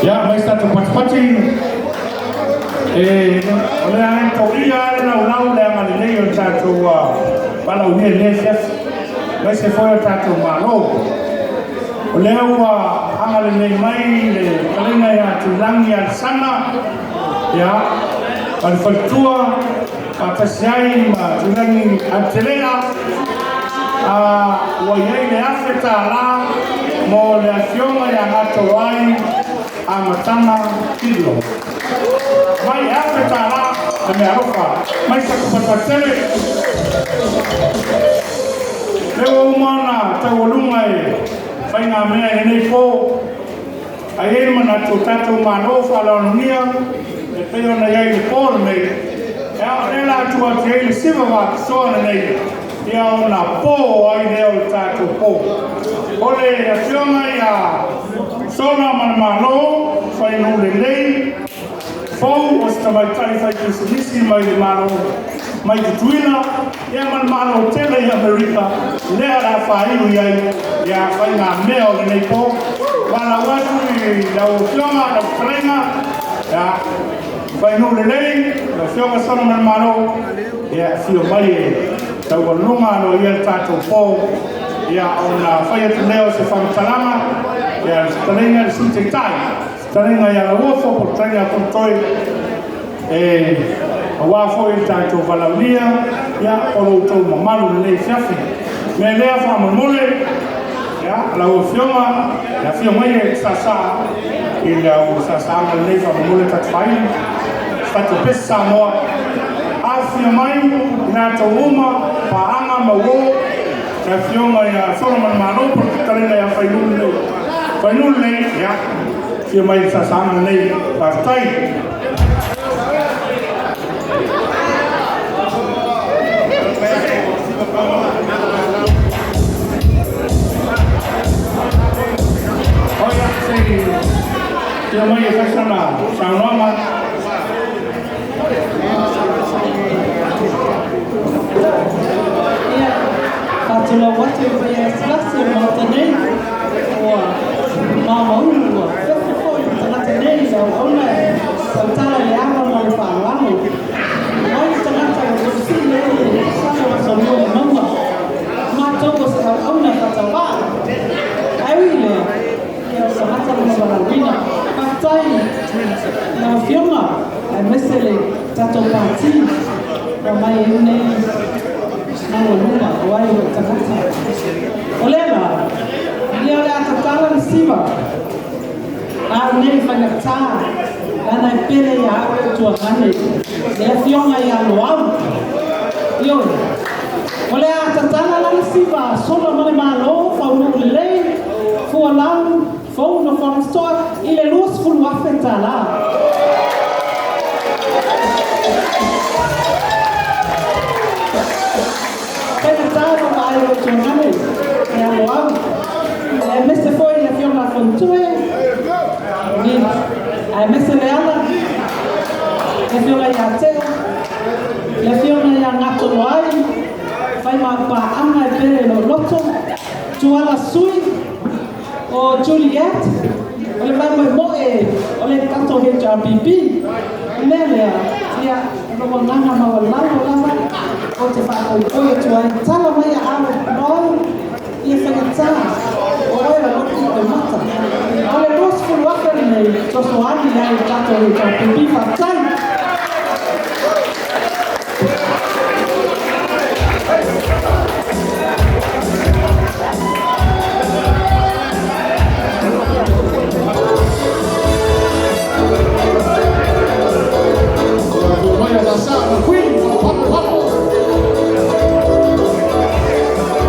Ia, mai se tatou patipati, e, o le a toia le laulau le agalelei o le tatou valaaulia i lenei afiafi, aemaise foi o le tatou Malo. O lea ua agalelei mai le fetalaiga ia Tuilagi Alesana, ia, ma le faletua, faatasi ai ma Tuilagi Atelea, ua i ai le $1,000 mo le afioga ia Gatoai Amataga Kilo. Mai e $1,000 le mea alofa, mai sa kupatupatele. Le ua uma ona taualuga e faigamea i lenei po, ae i ai le manatu o tatou malo faaaloalogia e pei ona i ai i le po lenei, ia o lea o le a tuu atu i ai le siva faapitoa lenei, ia ona po ai lea o le tatou po. O le afioga ia Sola Manamalo, Fainuu Lelei, fou o se tamaitai faipisinisi mai le Malo mai Tutuila, ia ma le Malo tele i Amerika, lea o le a faaiu i ai ia faigamea o lenei po. Valaau atu i lau afioga, lau fetalaiga, ia, Fainuu Lelei, lau afioga Sola Manamalo, ia afio mai e taualuga aloaia le tatou po, ia ona fai atu lea o se faamatalaga, ia le fetalaiga i le Sui Taitai, fetalaiga ia Lauofo po o le fetalaiga ia Fonotoe, e aua foi le tatou valaaulia, ia o lo outou mamalu i lenei afiafi. O le mea lea faamolemole, ia, lau afioga, e afio mai e saasaa i lau saasaaga lenei faamolemole tatou faaili, tatou pese Samoa, afifio mai i latou uma, paaga ma uo, le afioga ia Solomon Malo po o le fetalaiga ia Fainuu lenei. Fainuu lenei, ia, afio mai i le saasaaga lenei, faafetai. Oia, se i afio mai e fai sana saunoaga. Ia, faatulou atu i le paia lasilasi o le Maota nei, ua mamaulu ua fefe foi le tagata nei i le auauna e tautala i le ava ma le faaaloalo. Mai le tagata ua tosii ai le sala o fanua ma mauga, matou o se auauna faatauvaa. Ae ui i lea, ia o le tagata lona valaauina. Faafetai i lau Afioga aemaise le tatou Pati. Ua mai ai lenei maualuga o ai lou tagata. O lea la, ia o le a tatala le siva a au nei faigata leaga e pele ia au le tuagane le afioga ia Loau. Ioe, o le a tatala la le siva sola ma le Malo faunuu lelei fualau fou na fagatoa i le $20,000. Faigata lou vaai i lou tuagane ia Loau. Aemaise foi le afioga a Fontue, aemaise Leala, le afioga ia Tea, le afioga ia Gatoloai, faimapaaga e pele i lou loto, Tuala Sui, o Juliet, o le faamoemoe o le tatou HRPP. O le mea lea, ia, o lou agaga maualalo lava ou te faamoemoe atu ai, tala mai aao Loau, ia faigata o oe o lou pito mata. O le $20,000 lenei, fesoasoani ai i le tatou HRPP. Faafetai.